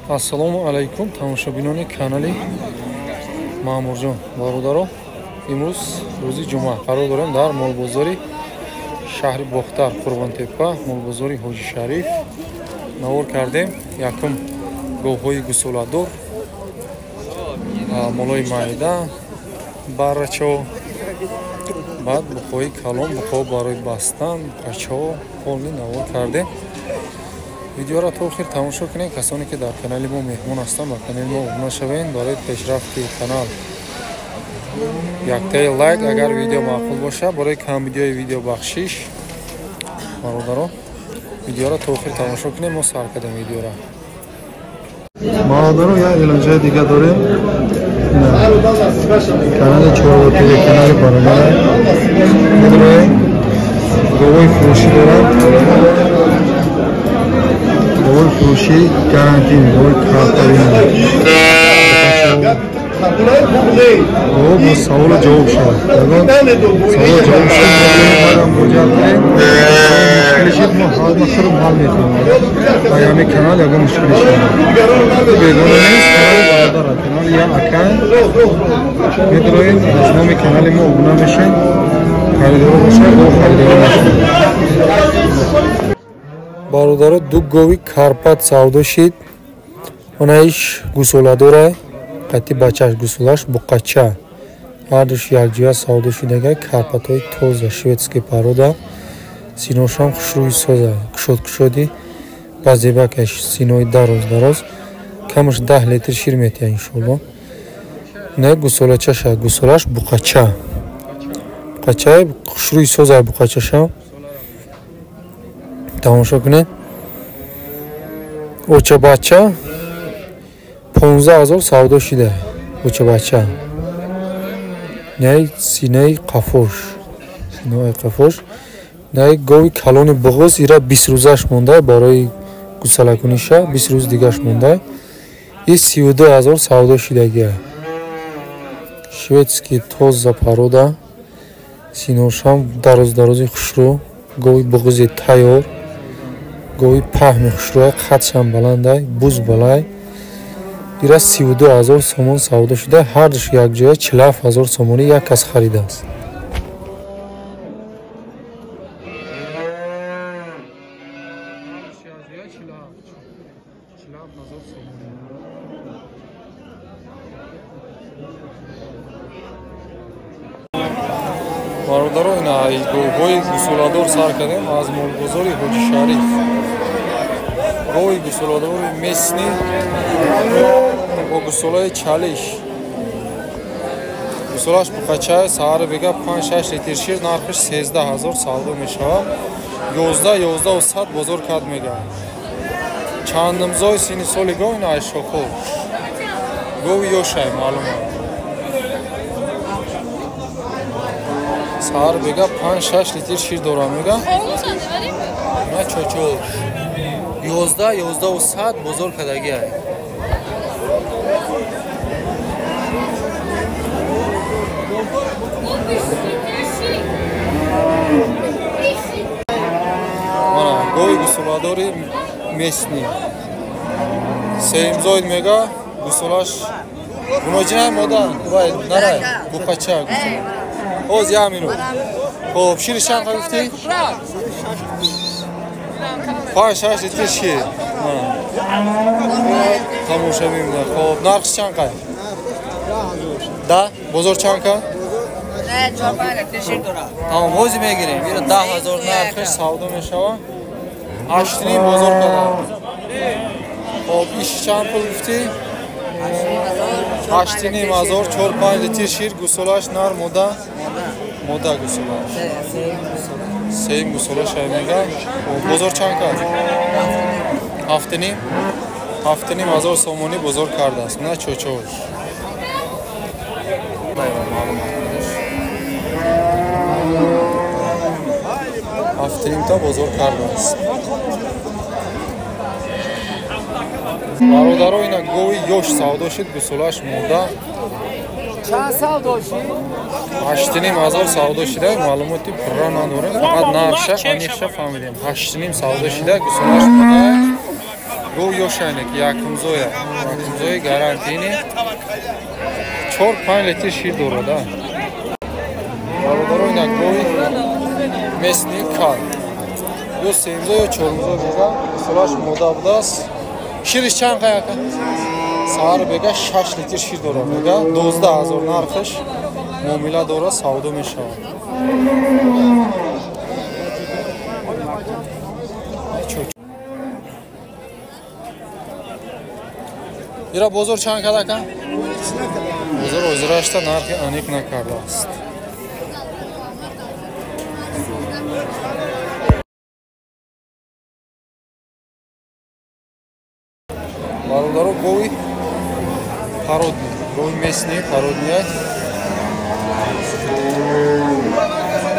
Ассалому алайкум тамошобинони канали Маъмурҷон. Бародаро, имрӯз рӯзи ҷумъа қарор дорем дар молбозори шаҳри Бохтар, Қурбонтеппа, молбозори Ҳоҷи Шариф. Навор кардем якум говҳои гусоладор, молои майда, баррачо, баъд буқҳои калон, буқҳо барои бастан, буқачаҳо полни навор кардем. Видеоро то охир тамошо кунед. Касоне ки дар канали мо меҳмон ҳастанд, ба канали мо обуна шавед. Барои пешрафти канал яктаи лайк, агар видео маъқул бошад, барои камбидиои видео бахшиш. Бародаро, видеоро то охир тамошо кунед. Мо сар кардем видеоро. Бародаро, як илоҷаи дига дорем. Канали чорвотири канали бародар медроем. Говои фурӯшӣ дорад. Говои фурӯшӣ гарантин, говои картарин. Гово бо саволу ҷавоб шавад. Ягон саволу ҷавоб шавад, муроҷиат кунед. Мушкилӣ шид, мо худам ҳал мекунем. Ба ҳамин канал ягон мушкилӣ шавад. Бегона нест, канали бародара, канали я ака. Медроед, аз номи канали мо обуна мешед. Харидоро бошад, гов харидоро мешавад. Бародаро, ду гови Карпат савдо шид. Онаиш гусоладора, қати бачаш гусолаш буқача. Ҳардуш якҷоя савдо шидага. Карпатҳои тоза, шведский порода. Синошам хушрӯи соза, кушод-кушоди базебакаш, синои дароз дароз. Камаш 10 литр шир метиҳад иншоалло. Не гусолачаша, гусолаш буқача. Буқачаи хушрӯи соза буқачашам. Тамошо кунед. Оча бача 15 000 савдо шида. Оча бача. Най синаи қафош. Синаи қафош. Най гови калони буғуз ира 20 рӯзаш монда барои гусалакуниша, 20 рӯз дигаш монда. И 32 000 савдо шидагия. Шведский тоза порода. Синошам дароз дарози хушрӯ. Гови буғузи тайёр. Гови паҳми хушрӯя, қадшам баландай, буз балай. Ира 32 000 сомон савдо шуда, ҳардуш якҷоя 47 000 сомонӣ як кас харидааст. Бародаро, ина говҳои гусоладор сар кардем аз молбозори Ҳоҷи Шариф. Гови гусоладори местни бо гусолаи чалиш. Гусолаш буқачаи саҳари бега 5-6 литр шир, нархиш 13 000 савдо мешавад. 11, 11 100 бозор кард мега. Чандумзои синни соли гов ина айшохо. Гови ёшай маълума. Саҳар бега 5-6 литр шир дорам мега. На чочош. 11, 11 100 бозор кардагиай. Мана гови гусоладори местни. Сеюмзоид мега гусолаш гуноҷинай мода вай нарай буқача гусола. Ҳоз як минут. Хоб, шири чанд қа гуфтӣ? 5-6 литр шир. Тамоша мебинад. Хоб, нархш чанд қай? Да? Бозор чанд ка? Тамом, ҳози мегирем. Ира 10 000 нархш савдо мешавад. 8,5 бозор кардам. Хоб, иш чанд пул гуфтӣ? 8,5 ҳазор, 4-5 литр шир, гусолаш нар мода? Мода гусолаш. Сеюм гусолаш ай мега. Бозор чанд кард? 7,5. 7,5 ҳазор сомонӣ бозор кардааст. На чочош. 7,5 та бозор кардааст. Бародаро, ина гови ёш савдо шид, гусолаш мода. Чанд савдо шид? 8,5 ҳазор савдо шида, маълумоти пурра надорем, фақат нархша аниқша фаҳмидем. 8,5 савдо шида, гусолаш мода. Гов ёшайне ки якумзоя. Якумзои гарантини. 4-5 литр шир дорад. Бародаро ина гови местни кал. Ё сеюмзо ё чорумзо бега. Солаш мода будааст. Шириш чанд қаяка? Саҳар бега 6 литр шир дорад бега. 12 000 нархаш муомила дорад, савдо мешавад. Ира бозор чанд карда? Бозор озирашта нархи аниқ накардааст. Бародаро гови пародни, гови местни пародния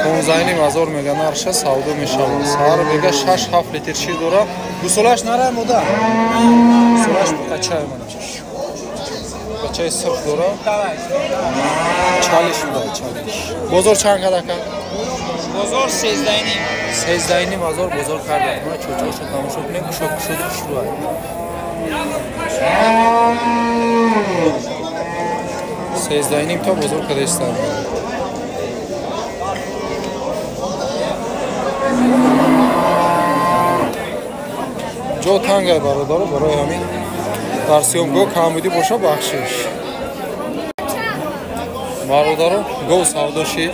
15 500 мега нарша савдо мешавад. Саҳар бега 6-7 литр шир дорад. Гусолаш нарай мода? Гусолаш буқачай мана. Буқачаи сирх дорад. Чалиш буда, чалиш. Бозор чанд карда ака? Бозор 13,5. 13,5 бозор карда. Мана чӯчаҳошо тамошо кунем, кушод кушоди хушрӯ. 13,5 то бозор карда истад. Ҷо тангай бародаро, барои ҳамин дар съёмгоҳ камбудӣ боша бахшиш. Бародаро, гов савдо шид.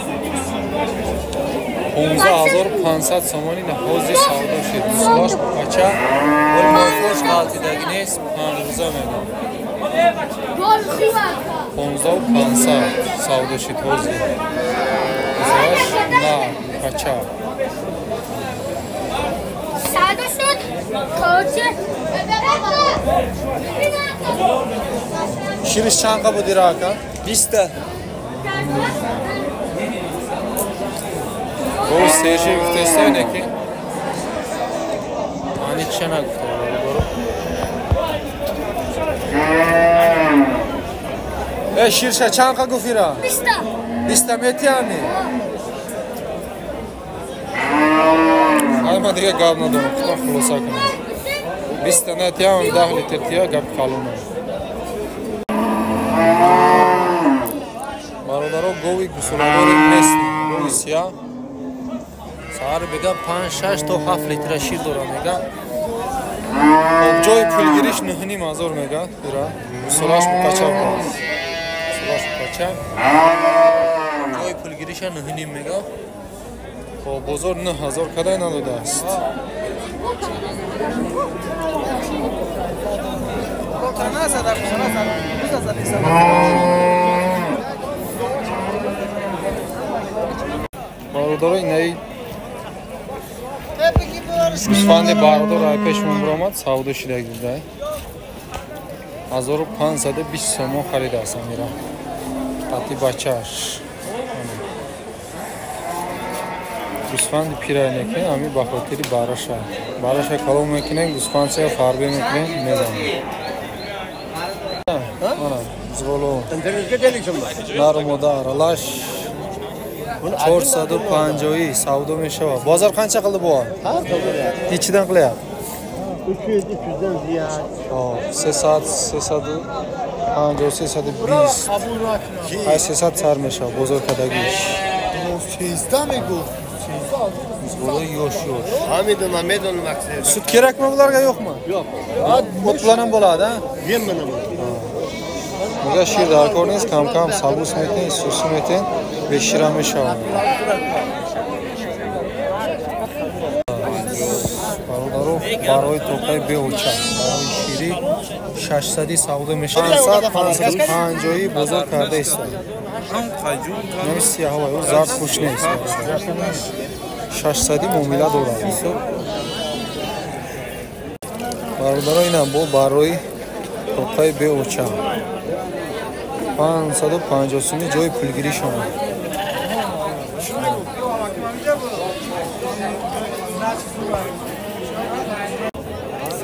15500 сомонӣ ҳозир савдо шид. Гусолаш бача, вале моҳош ғалтидагӣ нест, 5 рӯза мегӯям. 15500 савдо шид ҳозир. Гусолаш на бача. Шириш чанд қа буди рака? 20. Гов сеши гуфтестай неки? Аниқша нагуфта бародаро. Э, ширша чанд қа гуфтира? 20. 20 мети ами? Ай, ман дига гап надорам, худам хулоса кунам. 20 натиям 10 литр тия гап калона. Бародаро, гови гусоладори местни, гови сия. Саҳар бега 5-6 то 7 литра шир дора мега. Ҷои пулгириш 9,5 мега ира. Гусолаш букача будааст. Гусолаш букача. Ҷои пулгириша 9,5 мега. Бозор 9000 кадай надодааст. Бародаро, инаи гӯсфанди бардор ай пешмон биромад, савдо шидаги будай. 1520 сомон харидааст амира. Қати бачааш. Гӯсфанди пирай некин, ами ба хотири бараша. Бараша калон мекунем, гӯсфандча фарбе мекунем, мезанем. Ана, зголо. Нару мода аралаш 450 савдо мешавад. Бозор қанча қилди бу? Nechidan qilyapti? 300, 300-dan ziyod. Hop, 300, 350, 320. Ay, 300 сар мешавад бозор кадагиш. 13 мегуфт. Зголо yosh yosh. Ha, medonam, medonam aksiyada. Sut kerakmi bularga yo'qmi? Yo'q. O't bilan ham bo'ladi, ha? Yem bilan bo'ladi. Мега шир даркор нест, кам-кам сабус метен, сусу метен, бешира мешавад. Бародаро, барои тоқаи беоча, барои шири 600 савдо мешавад. 550 бозор карда истад. Нами сияҳова, ӯ зард пӯш нест. 600 муомила дорад. Бародаро, инам бо барои тоқаи беоча. 550 сомӣ ҷои пулгириш омад.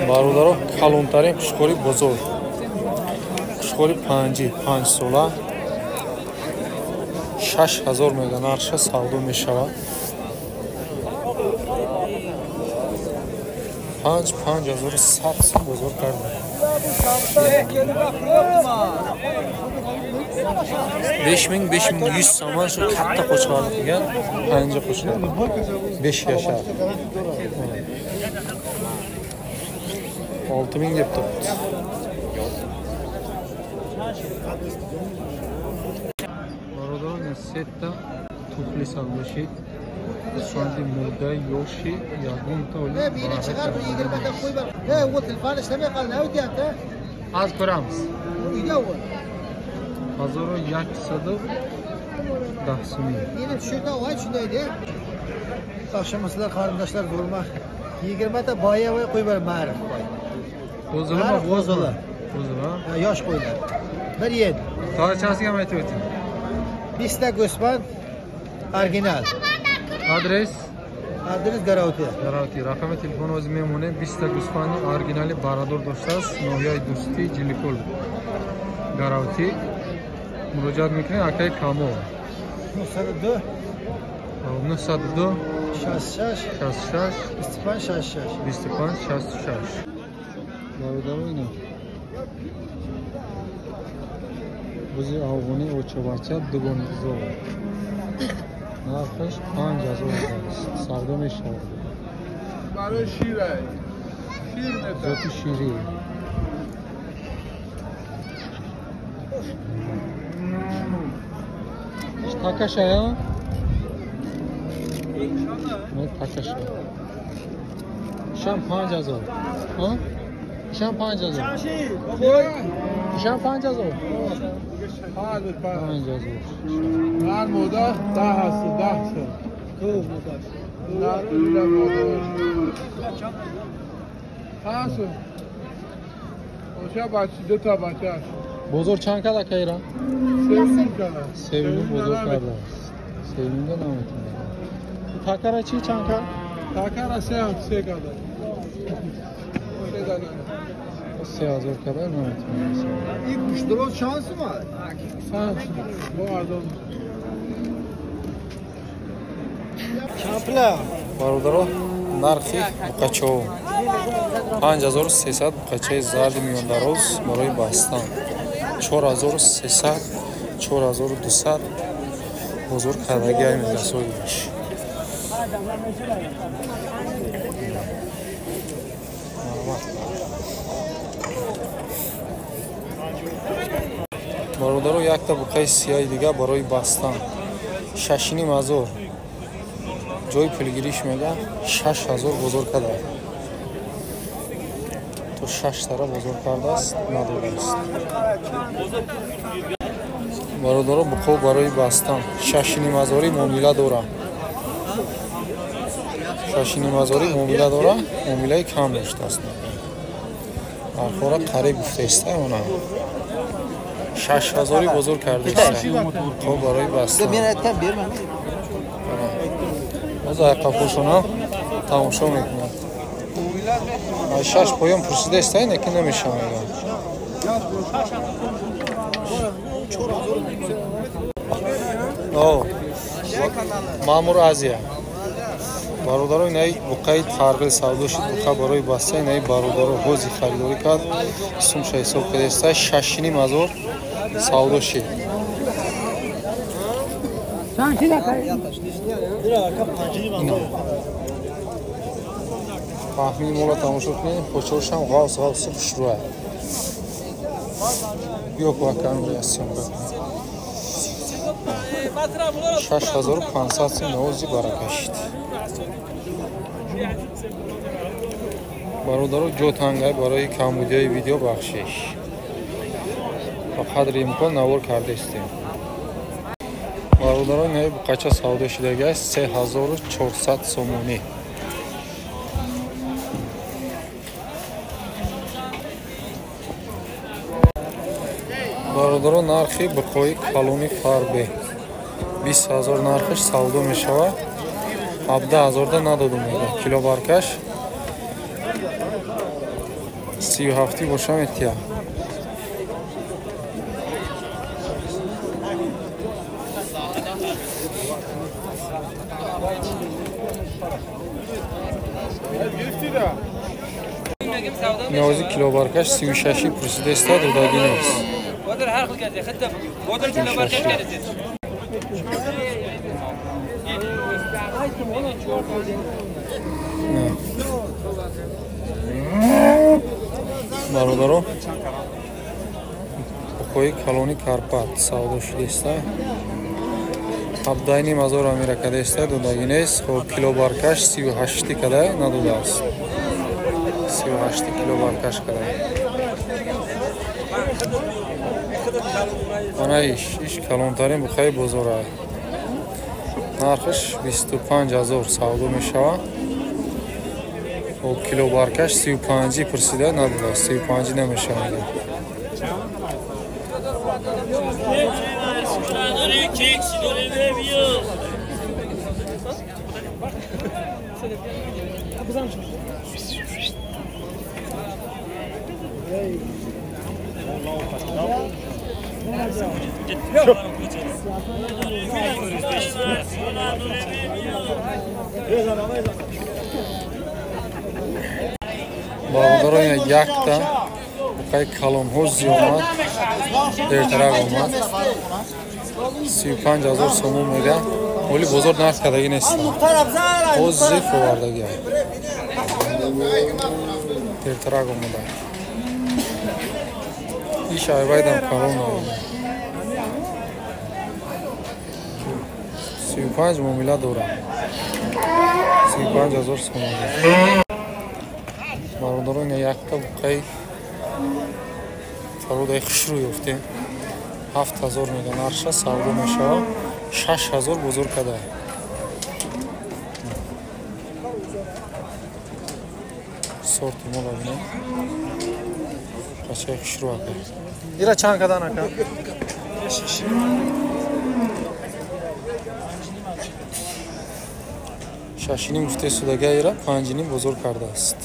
Бародаро, калонтарин қушқори бозор. Қушқори панҷи, 5 сола. 6000 мега нарша савдо мешавад. 5100 сум бозор карда. 5000 5100 сомон shu katta qo'chqorni degan panja qo'chqor. 5 yashar. 6000 deb turibdi. Бародарон, сетта тухли савдошид. Гӯсфанди мурдаи ёши ягонта оли аз ko'ramiz. 1110 so'm. Yaxshimisizlar qarindoshlar, bo'lma. 20 ta boya qo'y bor, ma'rif qo'y. Qo'zilimi? Qo'zili. Qo'zili. Yosh qo'ylar. 1 yil. Tarichasiga ham aytib o'ting. 5 ta go'sfand original. Adres? Adres Garovti. Garovti. Raqami telefoni o'zi memone. 5 ta go'sfandni originali barador do'stlar, nohiyai Do'sti, Jilikul. Garovti. Murojaat мекунед акаи Камол. 902 902 66 66 25 66 25 66. Бародаро, ина бузи афғонӣ очабача дугони зор. Нархаш 5000 аст. Савдо мешавад. Барои шир шир метавад. Зоти ширӣ. Такаша я? Не такаша. Ишам 5000. Ҳа? Ишам 5000. Ишам 5000. 5000. Нар мода 10 ҳаст, 10 сом. Ду мода. Нар мода. 5 сом. Оша бача, ду та бача. Бозор чанд кад акайра? 3 када. 3 бозор кардааст. 3 да наметавонад. Такара чӣ чанд кад? Такара 3 када. 3000 када наметавонад. Ин гӯштро чанд сум аст? 5 сум. Бо арзон. Чанд пула? Бародаро, нархи буқачаҳо 5300 буқачаи зарди миёндароз барои бастан. 4300 4200 бозор кардагиай мерасоиш. Бародаро, якта буқаи сиёҳи дига барои бастан 6500. Ҷои пулгириш мега 6000 бозор карда. То 6 тара бозор кардааст, надодааст. Бародаро, буқо барои бастан 6500 муомила дора. 6500 муомила дора, муомилаи кам доштааст. Нархҳоро қариб гуфтаиста она. 6000 бозор кардааст. Буқо барои бастан. Боз айқапошона тамошо мекунад. Шаш поён пурсидаиста, лекин намешавад. Маъмур Азия. Бародаро, инаи буқаи тарғил савдо шуд, буқа барои баста, инаи бародаро ҳози харидорӣ кард, сумша ҳисоб кардаиста, 6500 савдо шуд. Фаҳмии мола тамошо кунед, почоршам ғавс ғавси хушрӯя. Биё ку акамра съёмка кунем. 6500 сум навози барака шид. Бародаро, ҷо тангай барои камбудиҳои видео бахшиш. Ба қадри имкон навор кардаистем. Бародаро, инаи буқача савдо шудагиаст 3400 сомонӣ. Бародаро, нархи буқои калони фарбе 20000 нархаш савдо мешавад. 17000 да надодум мега. Кило баркаш 37 боша метия. Навози килобаркаш 36 пурсидаста додагӣ нест. Бародаро, буқои калони Карпат савдо шудеста. 17,5 ҳазор амира кадаеста, додагӣ нест. Хоб, килобаркаш 38 када надодааст. 38 килобаркаш када. Ана иш калонтарин буқаи бозора. Нархаш 25 ҳазор савдо мешавад. Хоб, килобаркаш 35 пурсида надодааст. 35 намешавад. Бародарон, якта буқаи калонҳо зиёмад, дертарак омад. 35 ҳазор сомон мега. Оли бозор нарх кардагӣ нест. Боз зиф овардагӣ. Дертарак омада. Иш айвайдам калон омада. 35 муомила дорад. 35 ҳазор сомон. Бародарон, якта буқаи фародаи хушрӯ ёфтем. 7 ҳазор мега нарша савдо мешавад. 6 ҳазор бозор када. Сорти мола бинем. Бачаи хушрӯ ака. Ира чанд кадан ака? 6,5 гуфте судага ира 5,5 бозор кардааст.